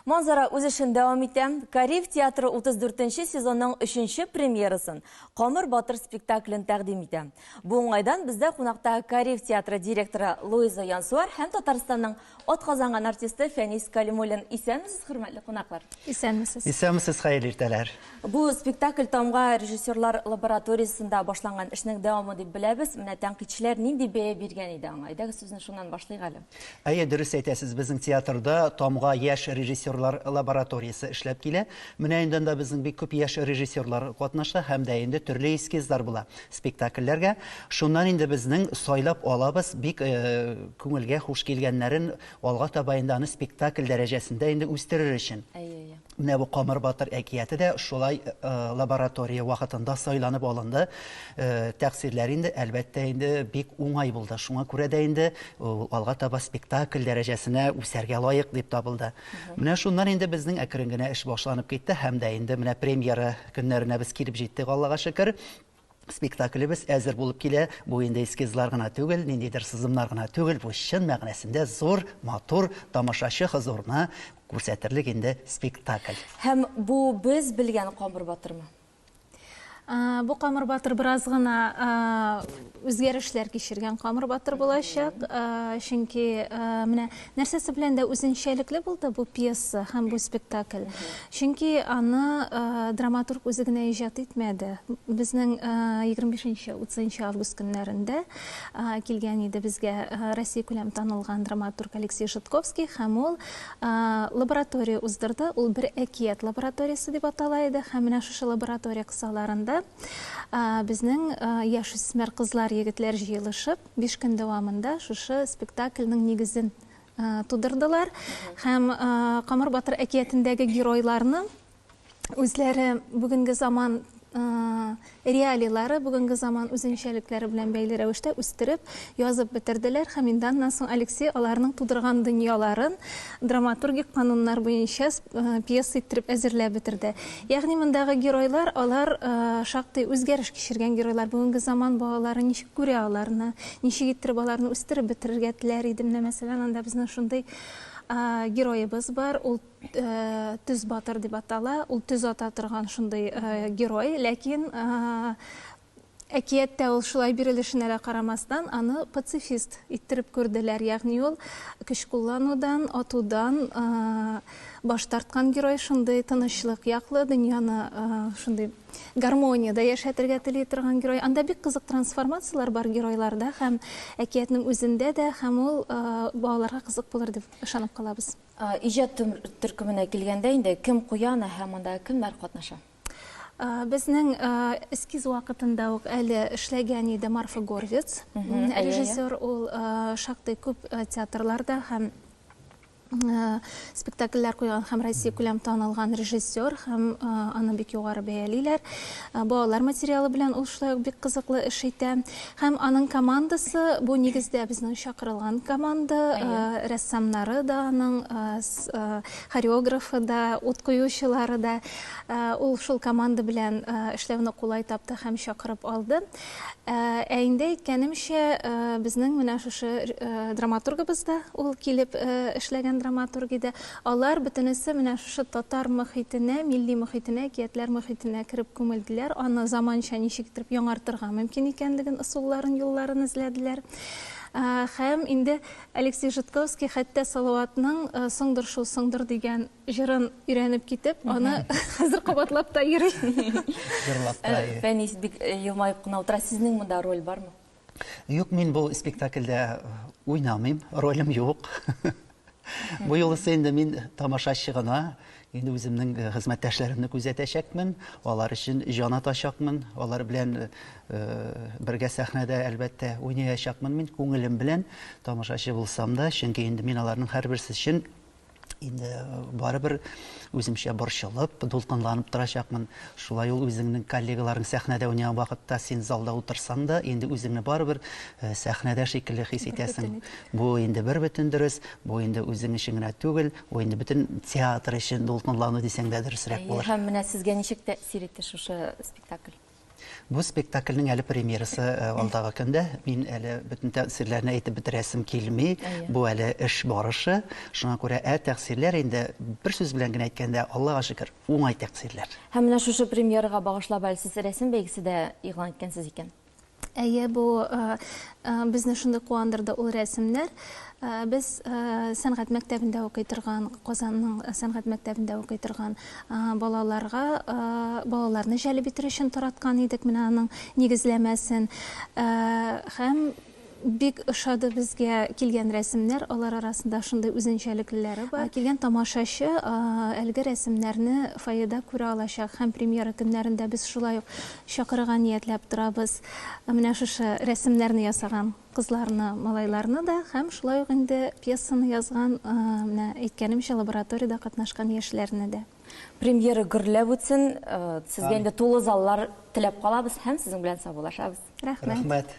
Манзара үз эшен дәвам итә. Кариев театры 34 нче сезонның өченче премьерасын, Камыр батыр спектаклен тәкъдим итә. Бу уңайдан бездә кунакта Кариев театры директоры Луиза Янсуар һәм Татарстанның атказанган артисты Фәнис Калимуллин. Исәнмесез, хөрмәтле кунаклар! Исәнмесез! Исәнмесез, хәерле иртәләр! Бу спектакль Тамга режиссерлар лабораториясендә башланган эшнең дәвамы дип беләбез. Менә тәнкыйтьчеләр нинди бәя биргән иде аңа? Әйдәгез, сүзне шуннан башлыйк әле. Әйе, дөрес әйтәсез, безнең театрда Тамга яшь режиссерлар лабораториясе эшләп килә. Менә инде анда безнең бик күп яшь режиссерлар катнаша һәм дә инде төрле эскизлар була спектакльләргә. Шуннан инде безнең сайлап алабыз бик күңелгә хуш килгәннәрен алга таба инде аны спектакль дәрәҗәсендә инде үстерер өчен. Әйе, әйе. Менә бу Камыр батыр әкияте дә шулай лаборатория вакытында сайланып алынды. Тәкъсирләр инде, әлбәттә инде, бик уңай булды. Шуңа күрә дә инде ул алга таба спектакль дәрәҗәсенә үсәргә лаек дип табылды. Менә шуннан инде безнең әкрен генә эш башланып китте һәм дә инде менә премьера көннәренә без килеп җиттек, Аллага шөкер. Спектаклебез әзер булып килә. Бу инде эскизлар гына түгел, ниндидер сызымнар гына түгел, бу чын мәгънәсендә зур, матур, тамашачы хозурына күрсәтерлек инде спектакль. Һәм бу без белгән Камыр батырмы? Бу Камыр батыр бераз гына үзгәрешләр кичергән Камыр батыр булачак. Чөнки менә нәрсәсе белән дә үзенчәлекле булды бу пьеса һәм бу спектакль. Чөнки аны драматург үзе генә иҗат итмәде. Безнең 25 30 август көннәрендә килгән иде безгә Россиякүләм танылган драматург Алексей Житковский һәм ул лаборатория уздырды. Ул бер әкият лабораториясе дип атала иде һәм менә шушы лаборатория кысаларында безнең яшүсмер кызлар, егетләр җыелышып, биш көн дәвамында шушы спектакльнең нигезен тудырдылар. Һәм Камыр батыр әкиятендәге геройларны үзләре бүгенге заман реалийлары, бүгенге заман үзенчәлекләре белән бәйле рәвештә үстереп, язып бетерделәр һәм инде аннан соң Алексей аларның тудырган дөньяларын драматургик кануннар буенча пьеса иттереп әзерләп бетерде. Ягъни мондагы геройлар, алар шактый үзгәреш кичергән геройлар. Бүгенге заман балалары ничек күрә аларны, ничек иттереп аларны үстереп бетерергә теләр иде. Менә, мәсәлән, анда безнең шундый героебыз бар, ул Төз батыр дип атала. Ул төз ата торган шундый герой, ләкин әкияттә ул шулай бирелешенә дә карамастан, аны пацифист иттереп күрделәр. Ягъни ул көч кулланудан, атудан баш тарткан герой, шундый тынычлык яклы, дөньяны шундый гармониядә яшәтергә тели торган герой. Анда бик кызык трансформацияләр бар геройларда һәм әкиятнең үзендә дә, һәм ул балаларга кызык булыр дип ышанып калабыз. Иҗат төркеменә килгәндә инде, кем куя аны һәм анда кемнәр катнаша? Безнең эскиз вакытында ук әле эшләгән иде Марфа Горвиц, режиссер, ул шактый күп театрларда һәм спектакльләр куйган һәм Россиякүләм танылган режиссер, һәм аны бик югары бәялиләр. Балалар материалы белән ул шулай ук бик кызыклы эш итә. Һәм аның командасы, бу нигездә безнең чакырылган команда, рәссамнары да аның, хореографы да, ут куючылары да. Ул шул команда белән эшләүне кулай тапты һәм чакырып алды. Ә инде әйткәнемчә, безнең менә шушы драматургыбыз да, ул килеп эшләгән драматург иде. Алар бөтенесе менә шушы татар мохитенә, милли мохитенә, әкиятләр мохитенә кереп күмелделәр. Аны заманча ничек итеп яңартырга мөмкин икәнлеген, ысулларын, юлларын эзләделәр. Һәм инде Алексей Житковский хәтта Салаватның Соңдыр шул, соңдыр дигән җырын өйрәнеп китеп, аны хәзер кабатлап та йөри. Җырлап та йөри. Фәнис бик елмаеп кына утыра. Сезнең монда роль бармы? Юк, мин бу спектакльдә уйнамыйм, ролем юк. Бу юлысы инде мин тамашачы гына, инде үземнең хезмәттәшләремне күзәтәчәкмен, алар өчен җан атачакмын, алар белән бергә сәхнәдә, әлбәттә, уйнаячакмын мин күңелем белән, тамашачы булсам да, чөнки инде мин аларның һәрберсе өчен Инде барыбер үземчә борчылып, дулкынланып торачакмын. Шулай ул үзеңнең коллегаларың сәхнәдә уйнаган вакытта син залда утырсаң да, инде үзеңне барыбер сәхнәдә шикелле хис итәсең. Бу инде бер бөтен дөрес, бу инде үзең өчен генә түгел, бу инде бөтен театр өчен дулкынлану дисәң дә дөресрәк булыр. Һәм менә сезгә ничек тәэсир итте шушы спектакль? Бу спектакльнең әле премьерасы алдагы көндә. Мин әле бөтен тәэсирләрне әйтеп бетерәсем килми. Бу әле эш барышы. Шуңа күрә ә тәэсирләр инде бер сүз белән генә әйткәндә, Аллага шөкер, уңай тәэсирләр. Һәм менә шушы премьерага багышлап әле сез рәсем бәйгесе дә игълан иткәнсез икән. Әйе, бу безне шундый куандырды ул рәсемнәр. Без сәнгать мәктәбендә укый торган, Казанның сәнгать мәктәбендә укый торган балаларга, балаларны җәлеп итер өчен тараткан идек менә аның нигезләмәсен. Һәм бик ошады безгә килгән рәсемнәр, алар арасында шундый үзенчәлеклеләре бар. Килгән тамашачы әлеге рәсемнәрне фойеда күрә алачак һәм премьера көннәрендә без шулай ук чакырырга ниятләп торабыз. Менә шушы рәсемнәрне ясаган кызларны, малайларны да һәм шулай ук инде пьесаны язган, менә әйткәнемчә, лабораториядә катнашкан яшьләрне дә. Премьера гөрләп үтсен, сезгә инде тулы заллар теләп калабыз һәм сезнең белән саубуллашабыз. Рәхмәт. Рәхмәт.